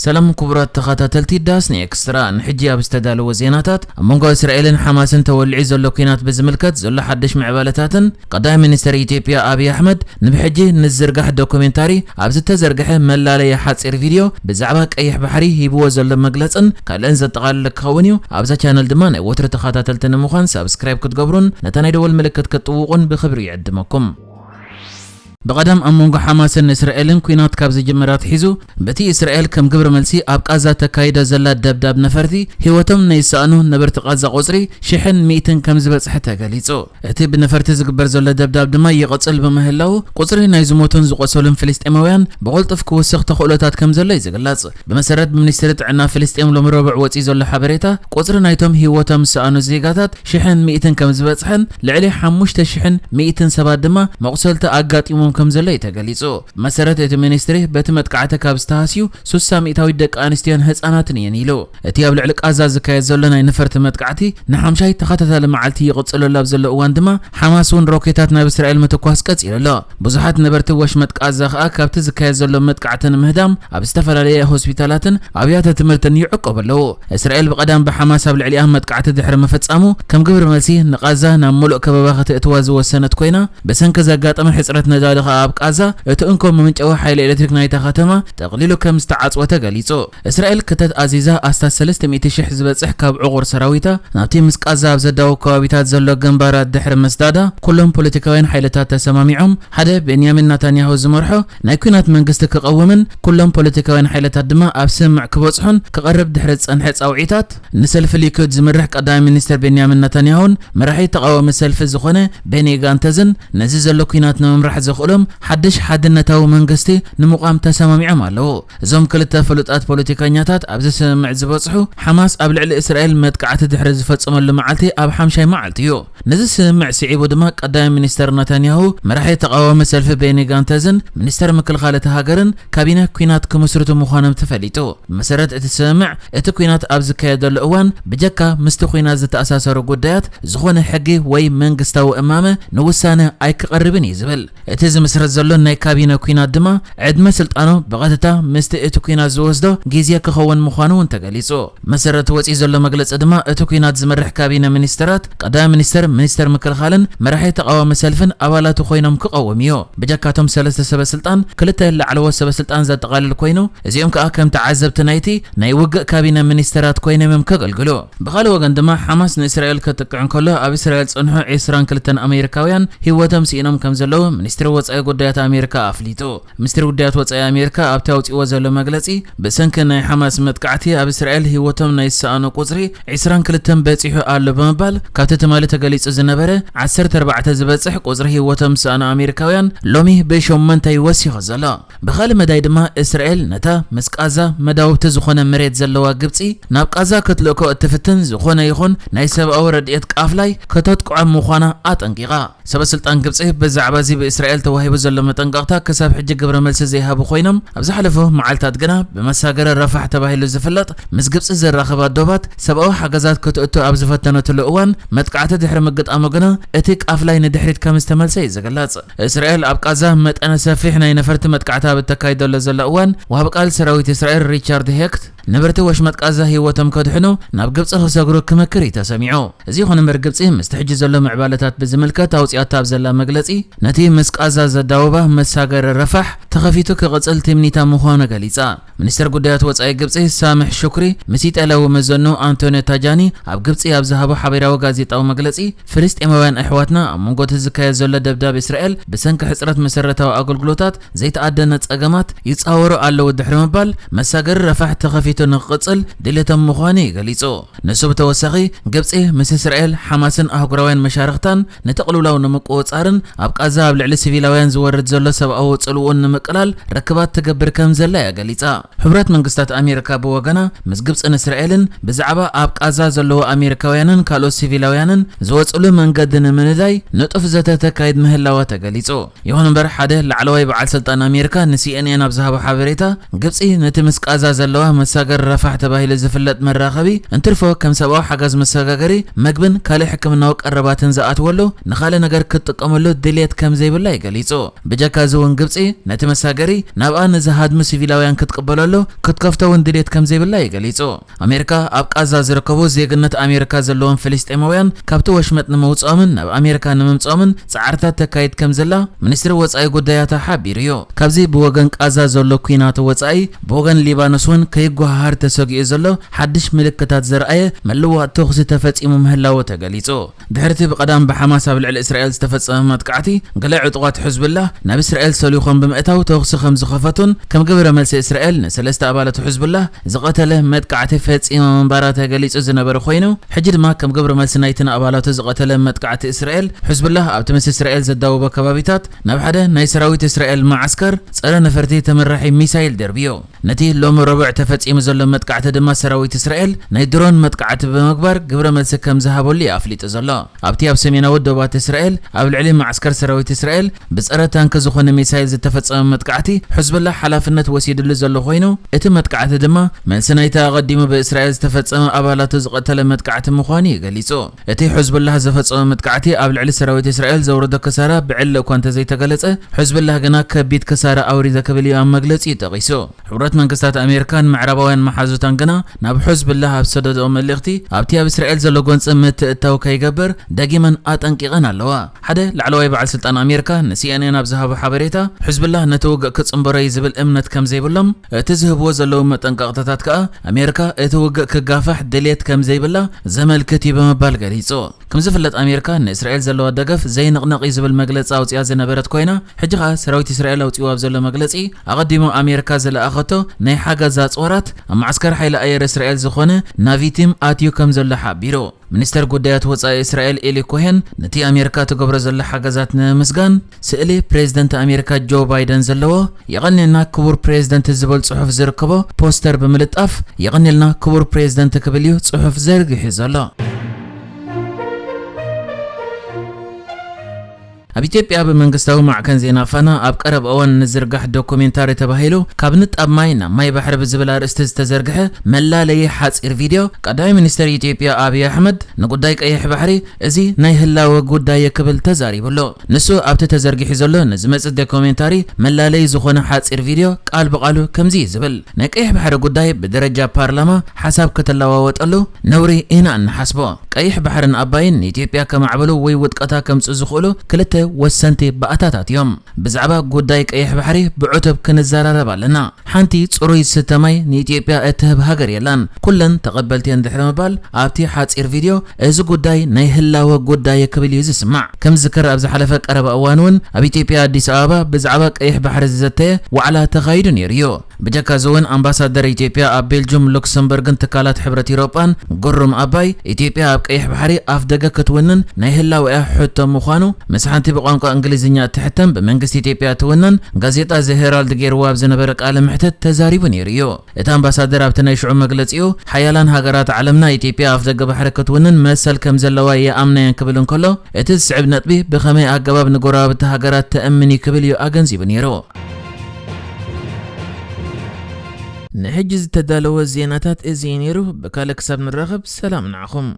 ሰላም ክቡራት ተኸታተልቲ ዳስኒ ኤክስትራ፣ ንሕጂ ኣብ ዝተዳለወ ዜናታት፣ ኣብ መንጎ እስራኤልን ሓማስን ተወሊዑ ዘሎ ኲናት ብዝምልከት ዘሎ ሓድሽ ምዕባለታትን ቀዳማይ ሚኒስተር ኢትዮጵያ ኣብይ ኣሕመድ ንብሕጂ ንዝርጋሕ ዶኩሜንታሪ ኣብ ዝተዘርግሐ መላለየ ሓጺር ቪድዮ ብዛዕባ ቀይሕ ባሕሪ ሂብዎ ዘሎ መግለጽን ካልእን ዘጠቓልል ክኸውን እዩ። ኣብዛ ቻነል ድማ ናይ ወትሩ ተኸታተልቲ ንምዃን ሳብስክራይብ ክትገብሩን ነታ ናይ ደወል ምልክት ክትጥውቑን ብኽብሪ ይዕድመኩም። ብቐደም ኣብ መንጎ ሓማስን እስራኤልን ኲናት ካብ ዝጅምር ኣትሒዙ፣ በቲ እስራኤል ከም ግብረ መልሲ ኣብ ቃዛ ተካይዶ ዘላ ደብዳብ ነፈርቲ ህይወቶም ናይ ዝሰኣኑ ነበርቲ ቃዛ ቁጽሪ ሽሕን ሚእትን ከም ዝበጽሐ ተገሊጹ። እቲ ብነፈርቲ ዝግበር ዘሎ ደብዳብ ድማ ይቕጽል ብምህላዉ፣ ቁጽሪ ናይ ዝሞቱን ዝቖሰሉን ፍልስጤማውያን ብቕልጡፍ ክውስኽ ተኽእሎታት ከም ዘሎ እዩ ዝግለጽ። ብመሰረት ብሚኒስትሪ ጥዕና ፍልስጤም ሎሚ ረቡዕ ወጺኡ ዘሎ ሓበሬታ፣ ቁጽሪ ናይቶም ህይወቶም ዝሰኣኑ ዜጋታት ሽሕን ሚእትን ከም ዝበጽሐን ልዕሊ ሓሙሽተ ሽሕን ሚእትን ሰባት ድማ መቑሰልቲ ኣጋጢሞም ከም ዘሎ እዩ ተገሊጹ። ብመሰረት እቲ ሚኒስትሪ፣ በቲ መጥቃዕቲ ካብ ዝተሃስዩ ሱሳ ሚእታዊት ደቂ ኣንስትዮን ህጻናትን እየን ኢሉ። እቲ ኣብ ልዕሊ ቃዛ ዝካየድ ዘሎ ናይ ነፈርቲ መጥቃዕቲ ንሓምሻይ ተኸታታሊ መዓልቲ ይቕጽለሉ ኣብ ዘሎ እዋን ድማ፣ ሓማስ እውን ሮኬታት ናብ እስራኤል ምትኳስ ቀጺሉ ኣሎ። ብዙሓት ነበርቲ ወሽመጥ ቃዛ ከኣ ካብቲ ዝካየድ ዘሎ መጥቃዕቲ ንምህዳም ኣብ ዝተፈላለየ ሆስፒታላትን ኣብያተ ትምህርትን ይዕቀቡ ኣለዉ። እስራኤል ብቐዳም ብሓማስ ኣብ ልዕሊኣ መጥቃዕቲ ድሕሪ ምፍጻሙ፣ ከም ግብሪ መልሲ ንቓዛ ናብ ምሉእ ከበባ ከተእትዋ ዝወሰነት ኮይና፣ ብሰንኪ ዘጋጠመ ሕጽረት ነዳዲ ከኣ ኣብ ቃዛ እቲ እንኮ መመንጨዊ ሓይሊ ኤሌክትሪክ ናይታ ከተማ ጠቕሊሉ ከም ዝተዓጽወ ተገሊጹ። እስራኤል ክተት ኣዚዛ ኣስታት ሰለስተ ሚእቲ ሽሕ ዝበጽሕ ካብ ዕቑር ሰራዊታ ናብቲ ምስ ቃዛ ኣብ ዘዳውብ ከባቢታት ዘሎ ግንባራት ድሕሪ ምስዳዳ፣ ኩሎም ፖለቲካውያን ሓይልታት ተሰማሚዖም ሓደ ቤንያሚን ናታንያሁ ዝመርሖ ናይ ኲናት መንግስቲ ክቐውምን ኩሎም ፖለቲካውያን ሓይልታት ድማ ኣብ ስምምዕ ክበጽሑን ክቐርብ ድሕሪ ዝጸንሐ ጻውዒታት፣ ንሰልፊ ሊኩድ ዝመርሕ ቀዳማይ ሚኒስተር ቤንያሚን ናታንያሁን መራሒ ተቓዋሚ ሰልፊ ዝኾነ ቤኒ ጋንተዝን ነዚ ዘሎ ኲናት ንምምራሕ ዘኽእሎም ሓድሽ ሓድነታዊ መንግስቲ ንምቋም ተሰማሚዖም ኣለዉ። እዞም ክልተ ፍሉጣት ፖለቲከኛታት ኣብዚ ስምምዕ ዝበጽሑ፣ ሓማስ ኣብ ልዕሊ እስራኤል መጥቃዕቲ ድሕሪ ዝፈጸመሉ መዓልቲ ኣብ ሓምሻይ መዓልቲ እዩ። ነዚ ስምምዕ ስዒቡ ድማ ቀዳማይ ሚኒስተር ናታንያሁ መራሒ ተቓዋሚ ሰልፊ ቤኒ ጋንተዝን ሚኒስተር ምክልኻል እታ ሃገርን ካቢነ ኲናት ክምስርቱ ምዃኖም ተፈሊጡ። ብመሰረት እቲ ስምምዕ፣ እቲ ኲናት ኣብ ዝካየደሉ እዋን ብጀካ ምስቲ ኲናት ዝተኣሳሰሩ ጉዳያት ዝኾነ ሕጊ ወይ መንግስታዊ እማመ ንውሳነ ኣይክቐርብን እዩ ዝብል። እቲ ዝምስረት ዘሎ ናይ ካቢነ ኲናት ድማ ዕድመ ስልጣኑ ብቐጥታ ምስቲ እቲ ኲናት ዝወስዶ ግዜ ክኸውን ምዃኑ እውን ተገሊጹ። መሰረት ወጺኡ ዘሎ መግለጺ ድማ እቲ ኲናት ዝመርሕ ካቢነ ሚኒስተራት፣ ቀዳማይ ሚኒስተር፣ ሚኒስተር ምክልኻልን መራሒ ተቓዋሚ ሰልፍን ኣባላቱ ኮይኖም ክቐውም እዩ። ብጀካቶም ሰለስተ ሰበ ስልጣን፣ ክልተ ላዕለዎት ሰበ ስልጣን ዘጠቓልል ኮይኑ፣ እዚኦም ከኣ ከም ተዓዘብቲ ናይቲ ናይ ውግእ ካቢነ ሚኒስተራት ኮይኖም እዮም ከገልግሉ። ብኻልእ ወገን ድማ ሓማስ ንእስራኤል ከጥቅዕ እንከሎ ኣብ እስራኤል ዝጸንሑ ዒስራን ክልተን ኣሜሪካውያን ህይወቶም ስኢኖም ከም ዘለዉ ሚኒስትሪ ወጻኢ ጉዳያት ኣሜሪካ ኣፍሊጡ። ሚኒስትሪ ጉዳያት ወጻኢ ኣሜሪካ ኣብቲ ኣውጺእዎ ዘሎ መግለጺ፣ ብሰንኪ ናይ ሓማስ መጥቃዕቲ ኣብ እስራኤል ህይወቶም ናይ ዝሰኣኑ ቁጽሪ ዒስራን ክልተን በጺሑ ኣሎ ብምባል፣ ካብቲ ትማሊ ተገሊጹ ዝነበረ ዓሰርተ ኣርባዕተ ዝበጽሕ ቁጽሪ ህይወቶም ዝሰኣኑ ኣሜሪካውያን ሎሚ ብሸሞንተ እዩ ወሲኹ ዘሎ። ብኻልእ መዳይ ድማ እስራኤል ነታ ምስ ቃዛ መዳውብቲ ዝኾነ መሬት ዘለዋ ግብጺ ናብ ቃዛ ክትልእኮ እትፍትን ዝኾነ ይኹን ናይ ሰብኣዊ ረድኤት ቃፍላይ ከተጥቅዖ ምዃና ኣጠንቂቓ። ሰበ ስልጣን ግብጺ ብዛዕባ እዚ ብእስራኤል ተዋሂቡ ዘሎ መጠንቀቕታ ክሳብ ሕጂ ግብረ መልሲ ዘይሃቡ ኮይኖም፣ ኣብ ዝሓለፉ መዓልታት ግና ብመሳገሪ ረፋሕ ተባሂሉ ዝፍለጥ ምስ ግብጺ ዘራኽባ ዶባት ሰብኣዊ ሓገዛት ክትእቱ ኣብ ዝፈተነትሉ እዋን መጥቃዕቲ ድሕሪ ምግጣሙ ግና እቲ ቃፍላይ ንድሕሪት ከም ዝተመልሰ እዩ ዝግለጽ። እስራኤል ኣብ ቃዛ መጠነ ሰፊሕ ናይ ነፈርቲ መጥቃዕቲ ኣብ እተካይደሉ ዘሎ እዋን፣ ወሃቢ ቃል ሰራዊት እስራኤል ሪቻርድ ሄክት ነበርቲ ወሽመጥ ቃዛ ህይወቶም ከድሕኑ ናብ ግብጺ ክሰግሩ ክመክር እዩ ተሰሚዑ። እዚ ይኹን እምበር ግብጺ ምስቲ ሕጂ ዘሎ ምዕባለታት ብዝምልከት ኣውጺኣታ ኣብ ዘላ መግለጺ፣ ነቲ ምስ ቃዛ ዘዳውባ መሳገሪ ረፋሕ ተኸፊቱ ክቕጽል ትምኒታ ምዃኑ ገሊጻ። ሚኒስተር ጉዳያት ወጻኢ ግብጺ ሳምሕ ሹክሪ ምስ ኢጣልያዊ መዘኑ ኣንቶንዮ ታጃኒ ኣብ ግብጺ ኣብ ዝሃቦ ሓበራዊ ጋዜጣዊ መግለጺ፣ ፍልስጤማውያን ኣሕዋትና ኣብ መንጎ እቲ ዝካየድ ዘሎ ደብዳብ እስራኤል ብሰንኪ ሕጽረት መሰረታዊ ኣገልግሎታት ዘይተኣደነ ጸገማት ይጻወሩ ኣለዉ ድሕሪ ምባል፣ መሳገሪ ረፋሕ ተኸፊቱ ንክቕጽል ድሌቶም ምዃኑ እዩ ገሊጹ። ንሱ ብተወሳኺ፣ ግብጺ ምስ እስራኤል፣ ሓማስን ኣህጉራውያን መሻርኽታን ንተቕልውላው ንምቁጽጻርን ኣብ ቃዛ ኣብ ልዕሊ ሲቪላውያን ዝወርድ ዘሎ ሰብኣዊ ጽልውኡን ንምቅላል ርክባት ትገብር ከም ዘላ እያ ገሊጻ። ሕቡራት መንግስታት ኣሜሪካ ብወገና፣ ምስ ግብጽን እስራኤልን ብዛዕባ ኣብ ቃዛ ዘለዉ ኣሜሪካውያንን ካልኦት ሲቪላውያንን ዝወጽሉ መንገዲ ንምንዳይ ንጡፍ ዘተ ተካይድ ምህላዋ ተገሊጹ። ይኹን እምበር፣ ሓደ ላዕለዋይ በዓል ስልጣን ኣሜሪካ ንሲኤንኤን ኣብ ዝሃቦ ሓበሬታ፣ ግብጺ ነቲ ምስ ቃዛ ዘለዋ መሳ ጨገር ረፋሕ ተባሂሉ ዝፍለጥ መራኸቢ እንትርፎ ከም ሰብኣዊ ሓገዝ መሰጋገሪ፣ መግብን ካልእ ሕክምናዊ ቀረባትን ዝኣትወሉ ንኻልእ ነገር ክትጥቀመሉ ድልየት ከም ዘይብላ እዩ ገሊጹ። ብጀካ እዚ እውን ግብጺ ነቲ መሳገሪ ናብኣ ንዝሃድሙ ሲቪላውያን ክትቅበለሉ ክትከፍቶ እውን ድልየት ከም ዘይብላ እዩ ገሊጹ። ኣሜሪካ ኣብ ቃዛ ዝርከቡ ዜግነት ኣሜሪካ ዘለዎም ፍልስጤማውያን ካብቲ ወሽመጥ ንምውፅኦምን ናብ ኣሜሪካ ንምምፅኦምን ፃዕርታት ተካይድ ከም ዘላ ሚኒስትሪ ወፃኢ ጉዳያታ ሓቢሩ እዩ። ካብዚ ብወገን ቃዛ ዘሎ ኲናት ወፃኢ ብወገን ሊባኖስ እውን ከይጓሃሃር ተሰጊኡ ዘሎ ሓድሽ ምልክታት ዘርኣየ ምልዋጥ ተኹሲ ተፈፂሙ ምህላዉ ተገሊፁ። ድሕርቲ ብቐዳም ብሓማስ ኣብ ልዕሊ እስራኤል ዝተፈጸመ መጥቃዕቲ፣ ገለ ዕጡቓት ሕዝቡላህ ናብ እስራኤል ሰሊኾም ብምእታው ተኹሲ ከም ዝኸፈቱን ከም ግብረ መልሲ እስራኤል ንሰለስተ ኣባላት ሕዝቡላህ ዝቐተለ መጥቃዕቲ ፈጺማ ምንባራ ተገሊጹ ዝነበረ ኮይኑ፣ ሕጂ ድማ ከም ግብረ መልሲ ናይቲ ንኣባላቱ ዝቐተለ መጥቃዕቲ እስራኤል፣ ሕዝቡላህ ኣብቲ ምስ እስራኤል ዘዳውቦ ከባቢታት ናብ ሓደ ናይ ሰራዊት እስራኤል መዓስከር ጸረ ነፈርቲ ተመራሒ ሚሳይል ደርብዮ። ነቲ ሎሚ ረቡዕ ተፈጺሙ ዘሎ መጥቃዕቲ ድማ ሰራዊት እስራኤል ናይ ድሮን መጥቃዕቲ ብምግባር ግብረ መልሲ ከም ዝሃበሉ እዩ ኣፍሊጡ ዘሎ። ኣብቲ ኣብ ሰሜናዊ ዶባት እስራኤል ኣብ ልዕሊ መዓስከር ሰራዊት እስራኤል ብጸረ ታንክ ዝኾነ ሚሳይል ዝተፈጸመ መጥቃዕቲ ሕዝቡላህ ሓላፍነት ወሲድሉ ዘሎ ኮይኑ፣ እቲ መጥቃዕቲ ድማ መልሲ ናይቲ ኣቐዲሙ ብእስራኤል ዝተፈጸመ ኣባላቱ ዝቐተለ መጥቃዕቲ ምዃኑ እዩ ገሊጹ። እቲ ሕዝቡላህ ዝፈጸመ መጥቃዕቲ ኣብ ልዕሊ ሰራዊት እስራኤል ዘውረዶ ክሳራ ብዕሊ እኳ እንተዘይተገለጸ፣ ሕዝቡላህ ግና ከቢድ ክሳራ ኣውሪደ ክብል እዩ ኣብ መግለጺኡ ጠቒሱ። ሕቡራት መንግስታት ኣሜሪካን ምዕራባውያን መሓዙታን ግና ናብ ሕዝቡላህ ኣብ ዝሰደድኦ መልእኽቲ፣ ኣብቲ ኣብ እስራኤል ዘሎ ጎንጺ ምትእትታው ከይገብር ደጊመን ኣጠንቂቐን ኣለዋ። ሓደ ላዕለዋይ በዓል ስልጣን ኣሜሪካ ንሲኤንኤን ኣብ ዝሃቦ ሓበሬታ፣ ሕዝቡላህ ነቲ ውግእ ክጽንበሮ እዩ ዝብል እምነት ከም ዘይብሎም፣ እቲ ዝህብዎ ዘለዉ መጠንቀቕታታት ከኣ ኣሜሪካ እቲ ውግእ ክጋፋሕ ድልየት ከም ዘይብላ ዘመልክት እዩ ብምባል ገሊጹ። ከም ዝፍለጥ ኣሜሪካ ንእስራኤል ዘለዋ ደገፍ ዘይንቕነቕ እዩ ዝብል መግለጺ ኣውጺኣ ዝነበረት ኮይና፣ ሕጂ ኸኣ ሰራዊት እስራኤል ኣውጺእዎ ኣብ ዘሎ መግለጺ፣ ኣቐዲሙ ኣሜሪካ ዝለኣኸቶ ናይ ሓገዝ ኣጽዋራት ኣብ መዓስከር ሓይሊ ኣየር እስራኤል ዝኾነ ናቪቲም ኣትዩ ከም ዘሎ ሓቢሩ። ሚኒስተር ጉዳያት ወጻኢ እስራኤል ኤሊ ኮሄን ነቲ ኣሜሪካ ትገብሮ ዘላ ሓገዛት ንምምስጋን፣ ስእሊ ፕሬዝደንት ኣሜሪካ ጆ ባይደን ዘለዎ "የቐንየልና ክቡር ፕሬዝደንት" ዝበል ጽሑፍ ዝርከቦ ፖስተር ብምልጣፍ፣ "የቐንየልና ክቡር ፕሬዝደንት" ክብል እዩ ጽሑፍ ዘርጊሑ ዘሎ። ኣብ ኢትዮጵያ ብመንግስታዊ ማዕከን ዜና ፋና ኣብ ቀረብ እዋን ንዝርጋሕ ዶኩሜንታሪ ተባሂሉ "ካብ ንጣብ ማይ ናብ ማይ ባሕሪ" ብዝብል ኣርእስቲ ዝተዘርግሐ መላለዪ ሓጺር ቪድዮ፣ ቀዳማይ ሚኒስተር ኢትዮጵያ ኣብይ ኣሕመድ ንጉዳይ ቀይሕ ባሕሪ "እዚ ናይ ህላወ ጉዳይ" ክብል ተዛሪቡሉ። ንሱ ኣብቲ ተዘርጊሑ ዘሎ ንዝመጽእ ዶኩሜንታሪ መላለዪ ዝኾነ ሓጺር ቪድዮ ቃል ብቓሉ ከምዚ እዩ ዝብል። ናይ ቀይሕ ባሕሪ ጉዳይ ብደረጃ ፓርላማ ሓሳብ ከተለዋወጠሉ ነውሪ ኢና እንሓስቦ። ቀይሕ ባሕርን ኣባይን ንኢትዮጵያ ከማዕብሉ ወይ ውድቀታ ከምጽኡ ዝኽእሉ ክልተ ወሰንቲ ባእታታት እዮም። ብዛዕባ ጉዳይ ቀይሕ ባሕሪ ብዕቱብ ክንዘራረብ ኣለና። ሓንቲ ጽሩይ ዝስተ ማይ ንኢትዮጵያ እትህብ ሃገር የላን። ኩለን ተቐበልቲ እየን ድሕሪ ምባል ኣብቲ ሓጺር ቪድዮ እዚ ጉዳይ ናይ ህላወ ጉዳይ ክብል እዩ ዝስማዕ። ከም ዝዝከር ኣብ ዝሓለፈ ቀረባ እዋን እውን ኣብ ኢትዮጵያ ኣዲስ ኣበባ ብዛዕባ ቀይሕ ባሕሪ ዝዘተየ ዋዕላ ተኻይዱ ነይሩ እዩ። ብጀካ እዚ እውን ኣምባሳደር ኢትዮጵያ ኣብ ቤልጁም፣ ሉክሰምበርግን ትካላት ሕብረት ኢሮጳን ግሩም ኣባይ፣ ኢትዮጵያ ኣብ ቀይሕ ባሕሪ ኣፍ ደገ ክትውንን ናይ ህላወኣ ሕቶ ምዃኑ ምስ ሓንቲ ብቋንቋ እንግሊዝኛ እትሕተም ብመንግስቲ ኢትዮጵያ እትውነን ጋዜጣ ዘ ሄራልድ ገይርዎ ኣብ ዝነበረ ቃለ መሕትት ተዛሪቡ ነይሩ እዩ። እቲ ኣምባሳደር ኣብቲ ናይ ሽዑ መግለጺኡ፣ ሓያላን ሃገራት ዓለምና ኢትዮጵያ ኣፍ ደገ ባሕሪ ክትውንን መሰል ከም ዘለዋ ይኣምና እየን ክብል እንከሎ፣ እቲ ዝስዕብ ነጥቢ ብኸመይ ኣገባብ ንጎረባብቲ ሃገራት ተእምን እዩ ክብል እዩ ኣገንዚቡ ነይሩ። ንሕጂ ዝተዳለወ ዜናታት እዚ እዩ ነይሩ። ብካልእ ክሳብ ንራኸብ ሰላም ንዓኹም።